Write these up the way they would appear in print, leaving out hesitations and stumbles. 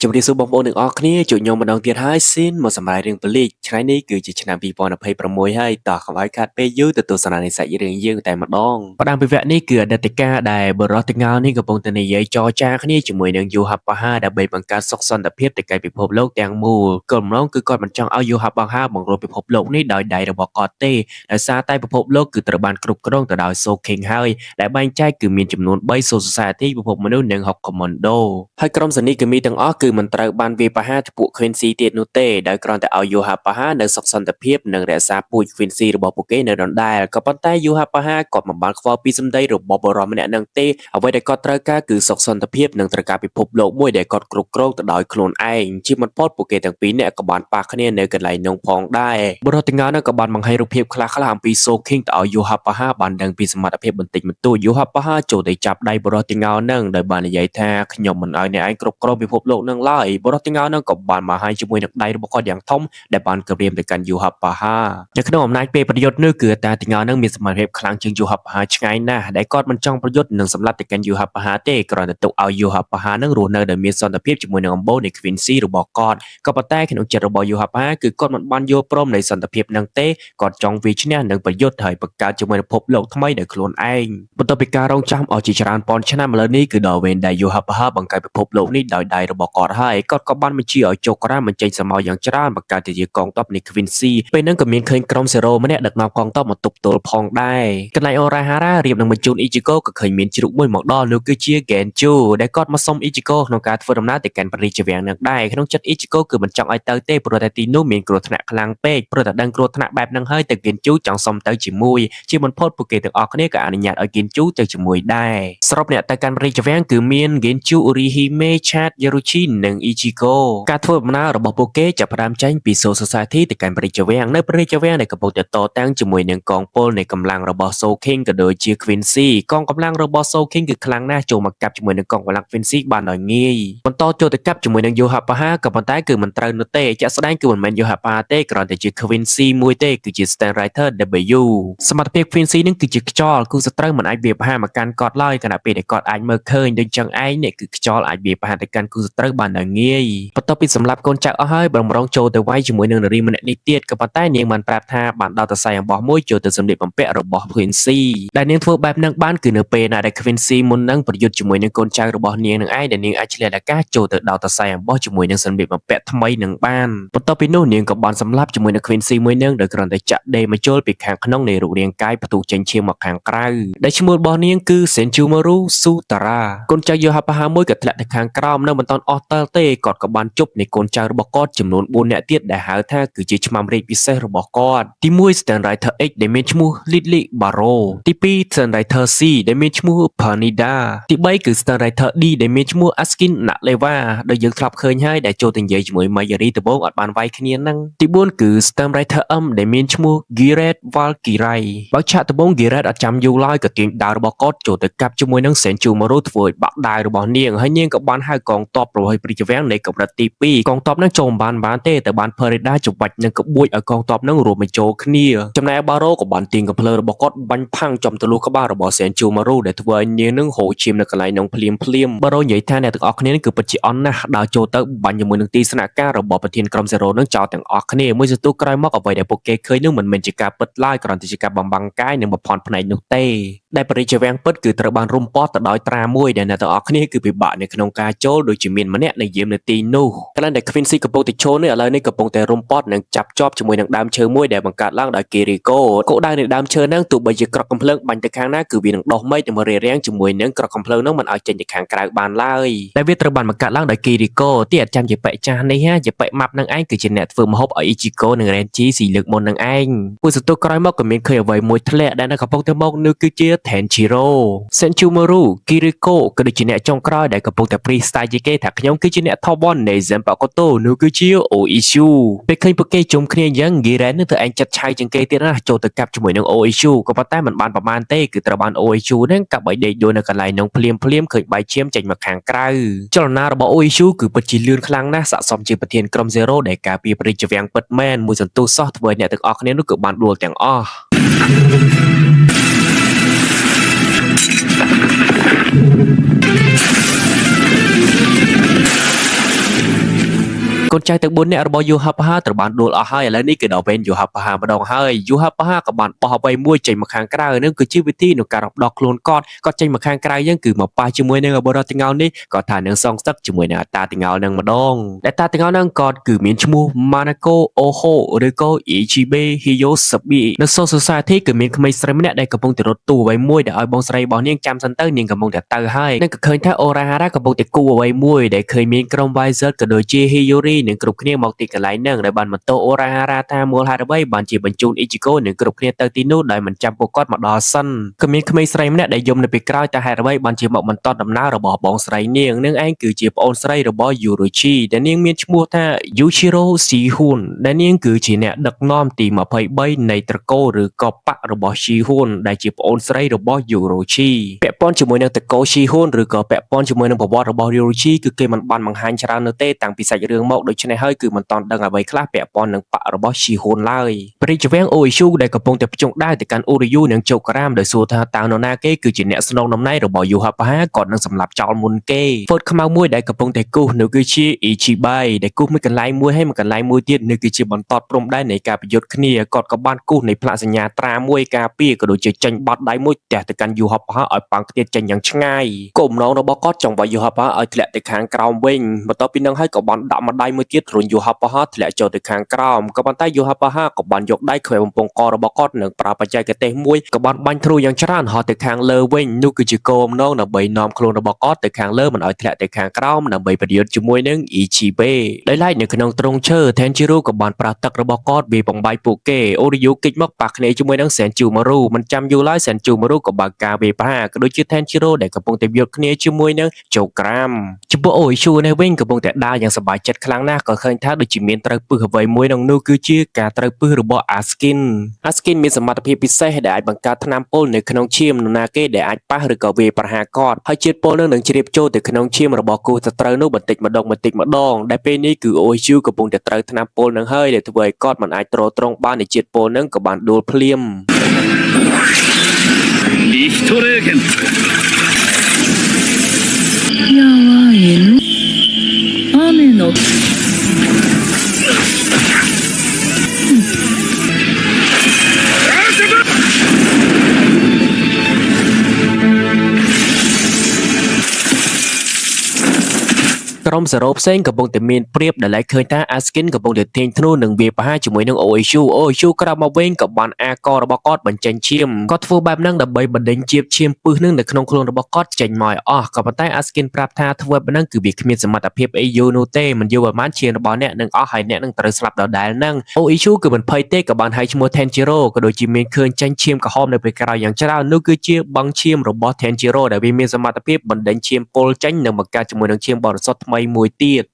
ជំរាបសួរបងប្អូនទាំងអស់គ្នាជួបខ្ញុំម្ដងទៀតហើយស៊ីនមកសម្រាប់រឿងប្លីកថ្ងៃនេះគឺជាឆ្នាំ2026ហើយតោះកុំឲ្យខាតពេលយូរទៅទស្សនានៃសាច់រឿងយើងតែម្ដងផ្ដើមពីវគ្គនេះគឺអតីតកាលដែលបរិសុទ្ធទាំងអស់នេះកំពុងតែនិយាយចរចាគ្នាជាមួយនឹងយូហាប់បាហាដើម្បីបង្កើតសុខសន្តិភាពទៅកាន់ពិភពលោកទាំងមូលគោលបំណងគឺគាត់មិនចង់ឲ្យយូហាប់បាហាបង្រួបពិភពលោកនេះដោយដៃរបស់គាត់ទេដោយសារតែពិភពលោកគឺត្រូវបានគ្រប់គ្រងទៅដោយ So King ហើយដែលបែងចែកគឺមានចំនួន3 Soul Society ពិភពមនុស្សនិង6 Commando ហើយក្រុមសនីគមីទាំងអស់គឺមិនត្រូវបានវាយប្រហារពួក Quincy ទៀតនោះទេដោយគ្រាន់តែឲ្យយូហាប៉ាហានៅសុខសន្តិភាពនិងរក្សាពូជ Quincy របស់ពួកគេនៅដដែលក៏ប៉ុន្តែយូហាប៉ាហាគាត់មិនបានខ្វល់ពីសម្ដីរបស់បុរសម្នាក់នឹងទេអ្វីដែលគាត់ត្រូវការគឺសុខសន្តិភាពនិងត្រូវការពិភពលោកមួយដែលគាត់គ្រប់គ្រងទៅដោយខ្លួនឯងជាមិនផុតពួកគេទាំងពីរនាក់ក៏បានប៉ះគ្នានៅកន្លែងនោះផងដែរបុរសទាំងអស់នោះក៏បានបង្ហាញរូបភាពខ្លះៗអំពី So King ទៅឲ្យយូហាប៉ាហាបានដឹងពីសមត្ថភាពបន្តិចបន្តួចយូហាប៉ាហាចូលទៅចាប់ដៃបុរសទាំងអស់នឹងដោយបាននិយាយថាខ្ញុំមិនឲ្យអ្នកឯងគ្រប់គ្រងពិភពលោកនឹងឡើយបុរសទាំងអស់នឹងក៏បានមកឲ្យជាមួយនឹងដៃរបស់គាត់យ៉ាងធំដែលបានគំរាមទៅកាន់យូហាប៉ាហានៅក្នុងអំណាចពេលប្រយុទ្ធនោះគឺតាទាំងអស់នឹងមានសមត្ថភាពខ្លាំងជាងយូហាប៉ាហាឆ្ងាយណាស់ដែលគាត់មិនចង់ប្រយុទ្ធនឹងសម្លាប់ទៅកាន់យូហាប៉ាហាទេគ្រាន់តែទុកឲ្យយូហាប៉ាហានឹងរស់នៅដោយមានសន្តិភាពជាមួយនឹងអំបូរនៃ Quincy របស់គាត់ក៏ប៉ុន្តែក្នុងចិត្តរបស់យូហាប៉ាគឺគាត់មិនបានយល់ព្រមនៃសន្តិភាពនឹងទេគាត់ចង់វាឈ្នះនិងប្រយុទ្ធហើយបង្កើតជាមួយនឹងពិភពលោកថ្មីដោយខ្លួនឯងបន្ទាប់ពីការរងចាំអស់ជាច្រើនពាន់ឆ្នាំឥឡូវនេះគឺដល់វេនដែលយូហាប៉ាហាបង្កើតពិភពលោកនេះដោយដៃរបស់គាត់ហើយគាត់ក៏បានបញ្ជាឲ្យចូលក្រាមបញ្ចេញសមោយ៉ាងច្រើនបង្កើតទៅជាកងទ័ពនៃ Quincy ពេលហ្នឹងក៏មានឃើញក្រុមសេរ៉ូម្នាក់ដឹកនាំកងទ័ពមកទប់ទល់ផងដែរកន្លែងអូរ៉ាហារ៉ារៀបនឹងបញ្ជូនអ៊ីជីកូក៏ឃើញមានជ្រូកមួយមកដល់នោះគឺជា Genju ដែលគាត់មកសុំអ៊ីជីកូក្នុងការធ្វើដំណើរទៅកាន់ព្រះរាជវាំងនឹងដែរក្នុងចិត្តអ៊ីជីកូគឺមិនចង់ឲ្យទៅទេព្រោះតែទីនោះមានគ្រោះថ្នាក់ខ្លាំងពេកព្រោះតែដឹងគ្រោះថ្នាក់បែបហ្នឹងហើយទៅ Genju ចង់សុំទៅជាមួយជាមិនផុតពួកគេទាំងអស់គ្នាក៏អនុញ្ញាតឲ្យ Genju ទៅជាមួយដែរសរុបអ្នកទៅកាន់ព្រះរាជវាំងគឺមាន Genju Urihime Chat Yoruchi និង Ichigo ការធ្វើដំណើររបស់ពួកគេចាប់ផ្ដើមចេញពី Soul Society ទៅកាន់ព្រះរាជវាំងនៅព្រះរាជវាំងដែលកំពុងតែតតាំងជាមួយនឹងកងពលនៃកម្លាំងរបស់ Soul King ក៏ដូចជា Quincy កងកម្លាំងរបស់ Soul King គឺខ្លាំងណាស់ចូលមកកាប់ជាមួយនឹងកងកម្លាំង Quincy បានដោយងាយបន្តចូលទៅកាប់ជាមួយនឹង Yohapaha ក៏ប៉ុន្តែគឺមិនត្រូវនោះទេជាក់ស្ដែងគឺមិនមែន Yohapaha ទេគ្រាន់តែជា Quincy មួយទេគឺជា Stand Writer W សមត្ថភាព Quincy នឹងគឺជាខ្យល់គូសត្រូវមិនអាចវាយប្រហារមកកាន់គាត់ឡើយខណៈពេលដែលគាត់អាចមើលឃើញដូចចឹងឯងនេះគឺខ្យល់អាចវាយប្រហារទៅកាន់គូសត្រូវបានដោយងាយបន្ទាប់ពីសម្លាប់កូនចៅអស់ហើយបំរុងចូលទៅវាយជាមួយនឹងនារីម្នាក់នេះទៀតក៏ប៉ុន្តែនាងបានប្រាប់ថាបានដល់តសៃអំបោះមួយចូលទៅសម្លៀកបំពាក់របស់ Quincy ដែលនាងធ្វើបែបហ្នឹងបានគឺនៅពេលណាដែល Quincy មុននឹងប្រយុទ្ធជាមួយនឹងកូនចៅរបស់នាងនឹងឯងដែលនាងអាចឆ្លៀតឱកាសចូលទៅដល់តសៃអំបោះជាមួយនឹងសម្លៀកបំពាក់ថ្មីនឹងបានបន្ទាប់ពីនោះនាងក៏បានសម្លាប់ជាមួយនឹង Quincy មួយនឹងដោយគ្រាន់តែចាក់ដេមកចូលពីខាងក្នុងនៃរូបរាងកាយផ្ទុះចេញឈាមមកខាងក្រៅដែលឈ្មោះរបស់នាងគឺ Senjumaru Sutara កូនចៅយូហាប៉ាហាមួយក៏ធ្លាក់ទៅខាងក្រោមនៅមិនទាន់អស់តើទេគាត់ក៏បានជប់នៃកូនចៅរបស់គាត់ចំនួន4នាក់ទៀតដែលហៅថាគឺជាឆ្មាំរាជពិសេសរបស់គាត់ទី1 Stand Writer X ដែលមានឈ្មោះ Lidli Baro ទី2 Stand Writer C ដែលមានឈ្មោះ Panida ទី3គឺ Stand Writer D ដែលមានឈ្មោះ Askin Naleva ដែលយើងធ្លាប់ឃើញហើយដែលចូលទៅនិយាយជាមួយ Mayuri ដំបូងអត់បានវាយគ្នាហ្នឹងទី4គឺ Stand Writer M ដែលមានឈ្មោះ Giret Valkyrie បើឆាកដំបូង Giret អត់ចាំយូរឡើយក៏ទាញដាវរបស់គាត់ចូលទៅកាប់ជាមួយនឹង Senjumaru ធ្វើឲ្យបាក់ដាវរបស់នាងហើយនាងក៏បានហៅកងទ័ពរបស់ព្រះរាជវាំងនៃកម្រិតទី2កងទ័ពហ្នឹងចូលមិនបានបានទេតែបាន Perida ច្បាច់និងក្បួចឲ្យកងទ័ពហ្នឹងរួមបញ្ចូលគ្នាចំណែក Baro ក៏បានទាញកំភ្លើងរបស់គាត់បាញ់ផាំងចំទៅលុះក្បាលរបស់ Senjumaru ដែលធ្វើឲ្យនាងនឹងហូរឈាមនៅកន្លែងនោះភ្លាមភ្លាម Baro និយាយថាអ្នកទាំងអស់គ្នាគឺពិតជាអន់ណាស់ដើរចូលទៅបាញ់ជាមួយនឹងទីស្នាក់ការរបស់ប្រធានក្រុមសេរ៉ូនឹងចោលទាំងអស់គ្នាមួយសន្ទុះក្រោយមកអ្វីដែលពួកគេឃើញនោះមិនមែនជាការពិតឡើយគ្រាន់តែជាការបំបាំងកាយនិងបំភាន់ភ្នែកនោះទេដែលព្រះរាជវាំងពិតគឺត្រូវបានរុំព័ទ្ធទៅដោយត្រាមួយដែលអ្នកទាំងអស់គ្នាគឺពិបាកនៅក្នុងការចូលដូចជាមានម្នាក់នៅយាមនៅទីនោះកន្លែងដែល Quincy កំពុងតែឈរនេះឥឡូវនេះកំពុងតែរុំព័ទ្ធនិងចាប់ជាប់ជាមួយនឹងដើមឈើមួយដែលបង្កើតឡើងដោយ Kiriko គោលដៅនៃដើមឈើហ្នឹងទោះបីជាក្រកកំភ្លើងបាញ់ទៅខាងណាគឺវានឹងដុះមែកនិងរារាំងជាមួយនឹងក្រកកំភ្លើងហ្នឹងមិនឲ្យចេញទៅខាងក្រៅបានឡើយដែលវាត្រូវបានបង្កើតឡើងដោយ Kiriko ទីអត់ចាំជាប៉ិចាស់នេះហាជាប៉ិម៉ាប់នឹងឯងគឺជាអ្នកធ្វើម្ហូបឲ្យ Ichigo និង Renji ស៊ីលើកមុននឹងឯងមួយសន្ទុះក្រោយមកក៏មានឃើញអ្វីមួយធ្លាក់ដែលនៅកំពុងទៅមកនោះគឺជា Tenjiro Senjumaru Kiriko ក៏ដូចជាអ្នកចុងក្រោយដែលកំពុងតែ freestyle ជាគេថាខ្ញុំគឺជាអ្នក top 1នៃ Zanpakuto នោះគឺជា Oishu ពេលឃើញពួកគេជុំគ្នាអញ្ចឹង Giren នឹងធ្វើឯងចិត្តឆៅជាងគេទៀតណាចូលទៅកាប់ជាមួយនឹង Oishu ក៏ប៉ុន្តែមិនបានប្រមាណទេគឺត្រូវបាន Oishu នឹងកាប់ឲ្យដេកដួលនៅកន្លែងនោះភ្លាមភ្លាមឃើញបែកឈាមចេញមកខាងក្រៅចលនារបស់ Oishu គឺពិតជាលឿនខ្លាំងណាស់ស័ក្តិសមជាប្រធានក្រុម Zero ដែលការពារព្រះរាជវាំងពិតមែនមួយសន្ទុះសោះធ្វើឲ្យអ្នកទាំងអស់គ្នានោះគឺបានដួលទាំងអស់ កូនចៅទាំង4នាក់របស់យូហាប៉ាហាត្រូវបានដួលអស់ហើយឥឡូវនេះគឺដល់វេនយូហាប៉ាហាម្ដងហើយយូហាប៉ាហាក៏បានបោះអ្វីមួយចេញមកខាងក្រៅនឹងគឺជាវិធីក្នុងការរំដោះខ្លួនគាត់គាត់ចេញមកខាងក្រៅយើងគឺមកប៉ះជាមួយនឹងបរិទងោនេះគាត់ថានឹងសងសឹកជាមួយនឹងអតាតងោនឹងម្ដងដែលតាតងោនឹងគាត់គឺមានឈ្មោះ Manako Oho ឬក៏ Ichibe Hiyosabi នៅ Soul Society គឺមានក្មេងស្រីម្នាក់ដែលកំពុងតែរត់ទូអ្វីមួយដែលឲ្យបងស្រីរបស់នាងចាំសិនទៅនាងកំពុងតែទៅហើយនឹងក៏ឃើញថា Orahara កំពុងតែគូអ្វីមួយដែលឃើញមានក្រុម Wizard ក៏ដូចជា Hiyori និងគ្រប់គ្នាមកទីកន្លែងហ្នឹងដែលបានបន្ទោ Orahara ថាមូលហេតុអ្វីបានជាបញ្ជូន Ichigo និងគ្រប់គ្នាទៅទីនោះដោយមិនចាំពួកគាត់មកដល់សិនក៏មានក្មេងស្រីម្នាក់ដែលយំនៅពីក្រោយតែហេតុអ្វីបានជាមកបន្តដំណើររបស់បងស្រីនាងនឹងឯងគឺជាប្អូនស្រីរបស់ Yuruchi ដែលនាងមានឈ្មោះថា Yushiro Shihun ដែលនាងគឺជាអ្នកដឹកនាំទី23នៃត្រកូលឬក៏បករបស់ Shihun ដែលជាប្អូនស្រីរបស់ Yuruchi ពាក់ព័ន្ធជាមួយនឹងត្រកូល Shihun ឬក៏ពាក់ព័ន្ធជាមួយនឹងប្រវត្តិរបស់ Yuruchi គឺគេមិនបានបង្ហាញច្រើននោះទេតាំងពីសាច់រឿងមកដូច្នេះហើយគឺមិនទាន់ដឹងអ្វីខ្លះពាក់ព័ន្ធនឹងបករបស់ Shihun ឡើយព្រះរាជវាំង Oishu ដែលកំពុងតែភ្ជង់ដាវទៅកាន់ Uryu និងជោក្រាមដោយសួរថាតើនរណាគេគឺជាអ្នកស្នងតំណែងរបស់ Yuhapha គាត់នឹងសម្លាប់ចោលមុនគេហ្វូតខ្មៅមួយដែលកំពុងតែគូសនោះគឺជា Ichibai ដែលគូសមួយកន្លែងមួយហើយមួយកន្លែងមួយទៀតនោះគឺជាបន្ទាត់ព្រំដែននៃការប្រយុទ្ធគ្នាគាត់ក៏បានគូសនៃផ្លាកសញ្ញាត្រាមួយការពារក៏ដូចជាចេញបត់ដៃមួយទះទៅកាន់ Yuhapha ឲ្យប៉ាំងគ្នាចេញយ៉ាងឆ្ងាយគោលបំណងរបស់គាត់ចង់វាយ Yuhapha ឲ្យធ្លាក់ទៅខាងក្រោមវិញបន្ទាប់ពីនឹងហើយក៏បានដាក់ម្ដាយមួយទៀតរុញ Yuhapha ធ្លាក់ចូលទៅខាងក្រោមក៏ប៉ុន្តែ Yuhapha ក៏បានយកដៃខ្វែបំពង់ករបស់គាត់និងប្រើបច្ចេកទេសមួយក៏បានបាញ់ធ្នូយ៉ាងច្រើនហោះទៅខាងលើវិញនោះគឺជាគោលបំណងដើម្បីនាំខ្លួនរបស់គាត់ទៅខាងលើមិនឲ្យធ្លាក់ទៅខាងក្រោមដើម្បីប្រយុទ្ធជាមួយនឹង Ichibe ដោយឡែកនៅក្នុងទ្រុងឈើ Tanjiro ក៏បានប្រើទឹករបស់គាត់វាបំបាយពួកគេ Oryu គិចមកប៉ះគ្នាជាមួយនឹង Senjumaru មិនចាំយូរឡើយ Senjumaru ក៏បើកការវាយប្រហារក៏ដូចជា Tanjiro ដែលកំពុងតែយុទ្ធគ្នាជាមួយនឹង Chokram ចំពោះ Oishu នេះវិញកំពុងតែដើរយ៉ាងសប្បាយចិត្តខ្លាំងណាស់ក៏ឃើញថាដូចជាមានត្រូវពឹសអ្វីមួយក្នុងនោះគឺជាការត្រូវពឹសរបស់ Askin Askin មានសមត្ថភាពពិសេសដែលអាចបង្កើតថ្នាំពុលនៅក្នុងឈាមនរណាគេដែលអាចប៉ះឬក៏វាយប្រហារគាត់ហើយជាតិពុលនឹងនឹងជ្រាបចូលទៅក្នុងឈាមរបស់គូសត្រូវនោះបន្តិចម្ដងបន្តិចម្ដងដែលពេលនេះគឺ Oishu កំពុងតែត្រូវថ្នាំពុលនឹងហើយដែលធ្វើឲ្យគាត់មិនអាចទ្រទ្រង់បាននៃជាតិពុលនឹងក៏បានដួលភ្លាម リヒトレーゲンやわえの雨の ក្រុមសរោផ្សេងកំពុងតែមានព្រៀបដែលឡែកឃើញថា Askin កំពុងតែទាញធ្នូនិងវាយប្រហារជាមួយនឹង OSU OSU ក្រោយមកវិញក៏បានអាករបស់គាត់បញ្ចេញឈាមគាត់ធ្វើបែបហ្នឹងដើម្បីបណ្ដេញជាតិឈាមពឹសនឹងនៅក្នុងខ្លួនរបស់គាត់ចេញមកឲ្យអស់ក៏ប៉ុន្តែ Askin ប្រាប់ថាធ្វើបែបហ្នឹងគឺវាគ្មានសមត្ថភាពអីយូរនោះទេមិនយូរប្រហែលឈាមរបស់អ្នកនឹងអស់ហើយអ្នកនឹងត្រូវស្លាប់ដដែលហ្នឹង OSU គឺមិនភ័យទេក៏បានហៅឈ្មោះ Tanjiro ក៏ដូចជាមានឃើញចេញឈាមក្រហមនៅពេលក្រោយយ៉ាងច្រើននោះគឺជាបឹងឈាមរបស់ Tanjiro ដែលវាមានសមត្ថភាពបណ្ដេញឈាមពុលចេញនិងបង្កើតជាមួយនឹងឈាមបរិសុទ្ធថ្មីមួយទៀត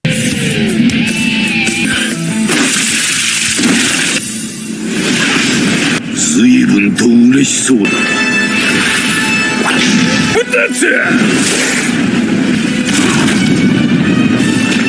随分と嬉しそうだぶたつ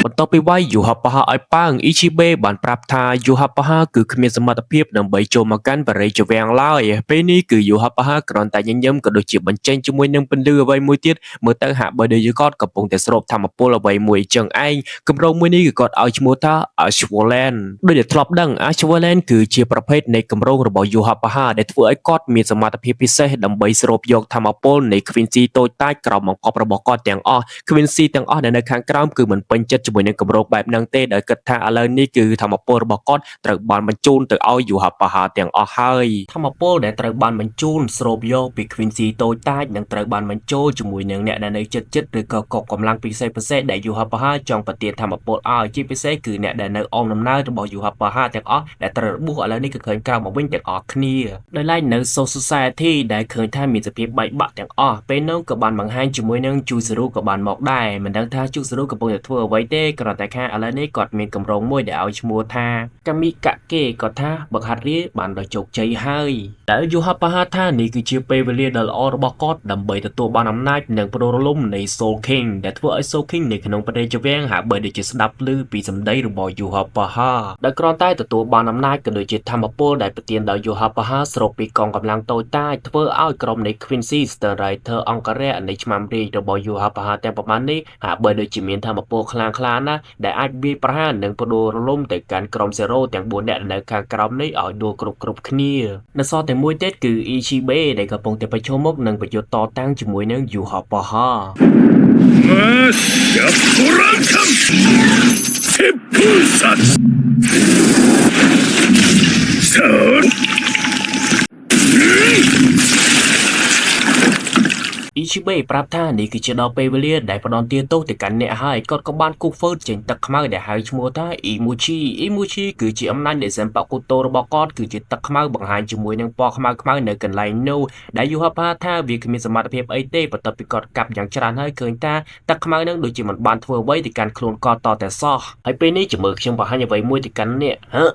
បន្ទាប់ពីវាយយូហាប៉ាហាឲ្យប៉ាងអ៊ីឈីបេបានប្រាប់ថាយូហាប៉ាហាគឺគ្មានសមត្ថភាពដើម្បីចូលមកកាន់បរិយាវាំងឡើយពេលនេះគឺយូហាប៉ាហាគ្រាន់តែញញឹមក៏ដូចជាបញ្ចេញជាមួយនឹងពន្លឺអ្វីមួយទៀតមើលទៅហាក់បីដូចជាគាត់កំពុងតែស្រូបធម្មពលអ្វីមួយចឹងឯងគម្រោងមួយនេះគឺគាត់ឲ្យឈ្មោះថា Ashwoland ដូចដែលធ្លាប់ដឹង Ashwoland គឺជាប្រភេទនៃគម្រោងរបស់យូហាប៉ាហាដែលធ្វើឲ្យគាត់មានសមត្ថភាពពិសេសដើម្បីស្រូបយកធម្មពលនៃ Quincy តូចតាចក្រោមបង្កប់របស់គាត់ទាំងអស់ Quincy ទាំងអស់ដែលនៅខាងក្រោមគឺមិនពេញចិត្តជាមួយនឹងគម្រោងបែបហ្នឹងទេដោយគិតថាឥឡូវនេះគឺធម្មពលរបស់គាត់ត្រូវបានបញ្ជូនទៅឲ្យយូហាប៉ាហាទាំងអស់ហើយធម្មពលដែលត្រូវបានបញ្ជូនស្រូបយកពី Quincy តូចតាចនិងត្រូវបានបញ្ចូលជាមួយនឹងអ្នកដែលនៅជិតជិតឬក៏កប់កម្លាំងពិសេសពិសេសដែលយូហាប៉ាហាចង់ប្រទានធម្មពលឲ្យជាពិសេសគឺអ្នកដែលនៅអមដំណើររបស់យូហាប៉ាហាទាំងអស់ដែលត្រូវរបួសឥឡូវនេះគឺឃើញក្រៅមកវិញទាំងអស់គ្នាដោយឡែកនៅ Soul Society ដែលឃើញថាមានសភាពបែកបាក់ទាំងអស់ពេលនោះក៏បានបង្ហាញជាមួយនឹងជូសេរូក៏បានមកដែរមិនដឹងថាជូសេរូកំពុងតែធ្វើអ្វីទេគ្រាន់តែថាឥឡូវនេះគាត់មានកម្រងមួយដែលឲ្យឈ្មោះថាកាមីកាកេគាត់ថាបង្ហាត់រាបានដល់ជោគជ័យហើយដែលយូហាប៉ាហាថានេះគឺជាពេលវេលាដ៏ល្អរបស់គាត់ដើម្បីទទួលបានអំណាចនិងប្ដូររលំនៃ Soul King ដែលធ្វើឲ្យ Soul King នៅក្នុងប្រទេសជវាំងហាក់បីដូចជាស្ដាប់ឮពីសម្ដីរបស់យូហាប៉ាហាដោយគ្រាន់តែទទួលបានអំណាចក៏ដូចជាធម្មពលដែលប្រទានដោយយូហាប៉ាហាស្រូបពីកងកម្លាំងតូចតាចធ្វើឲ្យក្រុមនៃ Quincy Strider អង្គរៈនៃឆ្មាំរាជរបស់យូហាប៉ាហាទាំងប្រមាណនេះហាក់បីដូចជាមានធម្មពលខ្លាំងក្លា ណាស់ដែលអាចវាយប្រហារនិងផ្ដួលរលំទៅកាន់ក្រុមសេរ៉ូទាំង4នាក់នៅខាងក្រោមនេះឲ្យដួលគ្រប់គ្រប់គ្នានៅសល់តែមួយទៀតគឺ Ichibe ដែលកំពុងតែប្រឈមមុខនឹងប្រយុទ្ធតតាំងជាមួយនឹង Yuhapaha ましやトランカン鉄砲殺さあ អ៊ីឈីបេប្រាប់ថានេះគឺជាដល់ពេលវេលាដែលផ្ដន់ទាទោសទៅកាន់អ្នកហើយគាត់ក៏បានគូហ្វឺតចេញទឹកខ្មៅដែលហៅឈ្មោះថាអ៊ីមូឈីអ៊ីមូឈីគឺជាអំណាចនៃសិមប៉ាកូតូរបស់គាត់គឺជាទឹកខ្មៅបង្ហាញជាមួយនឹងពណ៌ខ្មៅខ្មៅនៅកន្លែងនោះដែលយូហាផាថាវាគ្មានសមត្ថភាពអីទេបន្ទាប់ពីគាត់កាប់យ៉ាងច្រើនហើយឃើញថាទឹកខ្មៅនឹងដូចជាមិនបានធ្វើអ្វីទៅកាន់ខ្លួនគាត់តតែសោះហើយពេលនេះជំរឿខ្ញុំបង្ហាញអ្វីមួយទៅកាន់អ្នកហ៎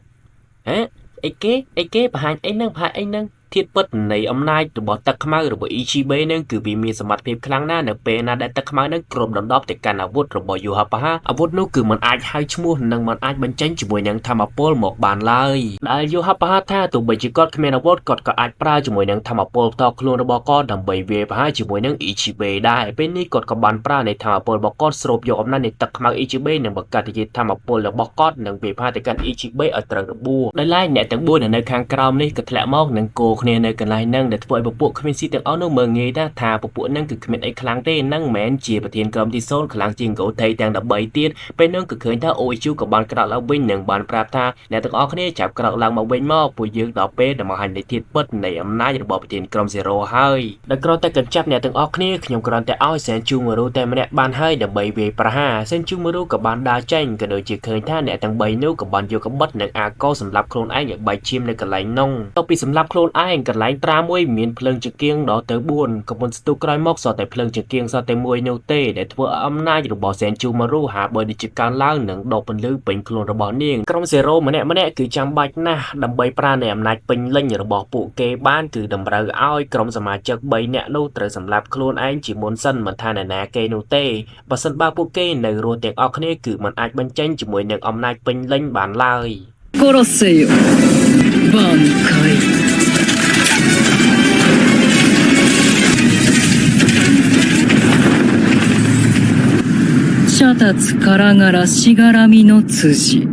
ហ៎អីគេអីគេបង្ហាញអីនឹងបង្ហាញអីនឹង ធាតុពិតនៃអំណាចរបស់ទឹកខ្មៅរបស់ Ichibe នឹងគឺវាមានសមត្ថភាពខ្លាំងណាស់នៅពេលណាដែលទឹកខ្មៅនឹងគ្របដណ្ដប់ទៅកាន់អាវុធរបស់ Yuhapaha អាវុធនោះគឺមិនអាចហៅឈ្មោះនិងមិនអាចបញ្ចេញជាមួយនឹងធម្មពលមកបានឡើយដែល Yuhapaha ថាទោះបីជាគាត់គ្មានអាវុធគាត់ក៏អាចប្រើជាមួយនឹងធម្មពលផ្ទាល់ខ្លួនរបស់គាត់ដើម្បីវាយប្រហារជាមួយនឹង Ichibe ដែរពេលនេះគាត់ក៏បានប្រើនៃធម្មពលរបស់គាត់ស្រូបយកអំណាចនៃទឹកខ្មៅ Ichibe និងបង្កើតទៅជាធម្មពលរបស់គាត់និងវាយប្រហារទៅកាន់ Ichibe ឲ្យត្រូវរបួសដោយឡែកអ្នកទាំង4នៅខាងក្រោមនេះក៏ធ្លាក់មកនិងគោគ្នានៅកន្លែងហ្នឹងដែលធ្វើឲ្យពពួកគ្មានស៊ីទាំងអស់នោះមើលងាយថាថាពពួកហ្នឹងគឺគ្មានអីខ្លាំងទេហ្នឹងមិនមែនជាប្រធានក្រុមទី0ខ្លាំងជាងកោថៃទាំង13ទៀតពេលហ្នឹងក៏ឃើញថា OHU ក៏បានក្រោកឡើងវិញនិងបានប្រាប់ថាអ្នកទាំងអស់គ្នាចាប់ក្រោកឡើងមកវិញមកពួកយើងដល់ពេលដែលមកហាញនៃធាតុពិតនៃអំណាចរបស់ប្រធានក្រុម0ហើយដោយគ្រាន់តែកញ្ចាប់អ្នកទាំងអស់គ្នាខ្ញុំគ្រាន់តែឲ្យសែនជូម៉ារូតែម្នាក់បានហើយដើម្បីវាយប្រហារសែនជូម៉ារូក៏បានដើរចេញក៏ដូចជាឃើញថាអ្នកទាំង3នោះក៏បានយកកបិតនិងអាកោសម្រាប់ខ្លួនឯងឲ្យបែកឈាមនៅកន្លែងនោះតទៅពីសម្រាប់ខ្លួនឯងកន្លែងត្រាមួយមានភ្លើងចង្គៀងដល់ទៅ4កំពុងស្ទុះក្រោយមកសល់តែភ្លើងចង្គៀងសល់តែមួយនោះទេដែលធ្វើឲ្យអំណាចរបស់សែនជូម៉ារូហាក់បីដូចជាកើនឡើងនិងដកពន្លឺពេញខ្លួនរបស់នាងក្រុមសេរ៉ូម្នាក់ម្នាក់គឺចាំបាច់ណាស់ដើម្បីប្រើនៃអំណាចពេញលេញរបស់ពួកគេបានគឺតម្រូវឲ្យក្រុមសមាជិក3នាក់នោះត្រូវសម្លាប់ខ្លួនឯងជាមុនសិនមិនថាអ្នកណាគេនោះទេបើសិនបើពួកគេនៅរស់ទាំងអស់គ្នាគឺមិនអាចបញ្ចេញជាមួយនឹងអំណាចពេញលេញបានឡើយ 殺せよ挽回射立からがらしがらみの辻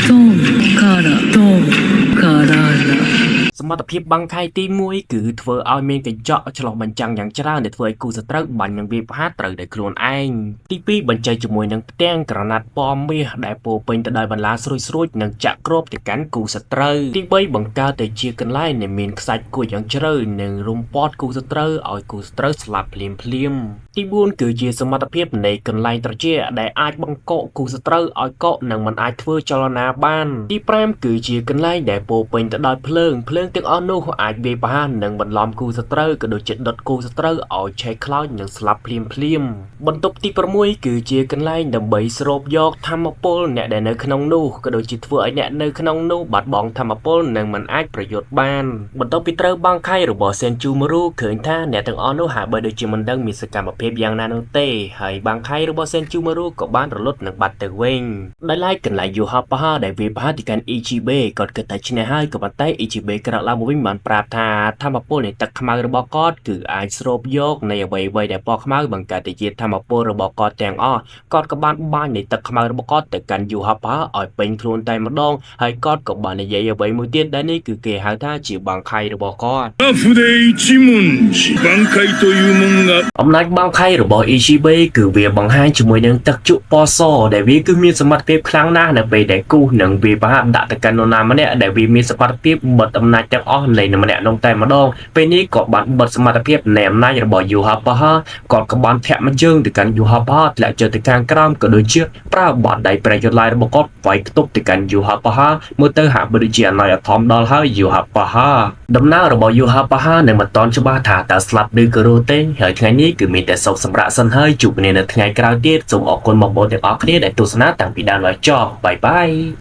トンからトンからら សមត្ថភាពបាំងខៃទី1គឺធ្វើឲ្យមានកញ្ចក់ឆ្លុះបញ្ចាំងយ៉ាងច្រើនដែលធ្វើឲ្យគូសត្រូវបាញ់នឹងវាយប្រហារត្រូវដោយខ្លួនឯងទី2បញ្ចេញជាមួយនឹងផ្ទាំងក្រណាត់ពណ៌មាសដែលពោរពេញទៅដោយបន្លាស្រួចៗនិងចាក់គ្រាប់ទៅកាន់គូសត្រូវទី3បង្កើតទៅជាកន្លែងដែលមានខ្សាច់គួចយ៉ាងជ្រៅនិងរុំព័ទ្ធគូសត្រូវឲ្យគូសត្រូវស្លាប់ភ្លាមភ្លាមៗទី4គឺជាសមត្ថភាពនៃកន្លែងត្រជាក់ដែលអាចបង្កកគូសត្រូវឲ្យកកនិងមិនអាចធ្វើចលនាបានទី5គឺជាកន្លែងដែលពោរពេញទៅដោយភ្លើងភ្លើងទាំងអស់នោះអាចវាយប្រហារនិងបន្លំគូសត្រូវក៏ដូចជាដុតគូសត្រូវឲ្យឆេះខ្លោចនិងស្លាប់ភ្លាមភ្លាមៗបន្ទប់ទី6គឺជាកន្លែងដើម្បីស្រូបយកធម្មពលអ្នកដែលនៅក្នុងនោះក៏ដូចជាធ្វើឲ្យអ្នកនៅក្នុងនោះបាត់បង់ធម្មពលនិងមិនអាចប្រយុទ្ធបានបន្ទាប់ពីត្រូវបាំងខៃរបស់សេនជូម៉ារូឃើញថាអ្នកទាំងអស់នោះហាក់បីដូចជាមិនដឹងមានសកម្មភាពយ៉ាងណានោះទេហើយបាំងខៃរបស់សេនជូម៉ារូក៏បានរលត់និងបាត់ទៅវិញដោយឡែកកន្លែងយូហាប៉ាដែលវាយប្រហារទៅកាន់ Ichibe គាត់គិតថាឈ្នះហើយក៏ប៉ុន្តែ Ichibe ក្រោកឡើងមកវិញបានប្រាប់ថាធម្មពលនៃទឹកខ្មៅរបស់គាត់គឺអាចស្រូបយកនៃអ្វីៗដែលពណ៌ខ្មៅបង្កើតទៅជាធម្មពលរបស់គាត់ទាំងអស់គាត់ក៏បានបាញ់នៃទឹកខ្មៅរបស់គាត់ទៅកាន់យូហាប៉ាឲ្យពេញខ្លួនតែម្ដងហើយគាត់ក៏បាននិយាយអ្វីមួយទៀតដែលនេះគឺគេហៅថាជាបាំងខៃរបស់គាត់ ラフで一文字挽回というもんが អំណាចបាំងខៃរបស់ Ichibe គឺវាបង្ហាញជាមួយនឹងទឹកជក់ពណ៌សដែលវាគឺមានសមត្ថភាពខ្លាំងណាស់នៅពេលដែលគូសនិងវាប្រហាក់ដាក់ទៅកាន់នរណាម្នាក់ដែលវាមានសមត្ថភាពបិទអំណាចទាំងអស់នៃម្នាក់នោះតែម្ដងពេលនេះក៏បានបិទសមត្ថភាពនៃអំណាចរបស់ Yuhapaha គាត់ក៏បានធាក់មួយជើងទៅកាន់ Yuhapaha ធ្លាក់ចុះទៅខាងក្រោមក៏ដូចជាប្រើបាតដៃប្រែយុទ្ធឡាយរបស់គាត់វាយខ្ទប់ទៅកាន់ Yuhapaha មើលទៅហាក់បីដូចជាអណយអធមដល់ហើយ Yuhapaha ដំណើររបស់ Yuhapaha នៅមិនទាន់ច្បាស់ថាតើស្លាប់ឬក៏រស់ទេហើយថ្ងៃនេះគឺមានតែសុខសម្រាប់សិនហើយជួបគ្នានៅថ្ងៃក្រោយទៀតសូមអរគុណបងប្អូនទាំងអស់គ្នាដែលទស្សនាតាំងពីដើមដល់ចប់បាយបាយ។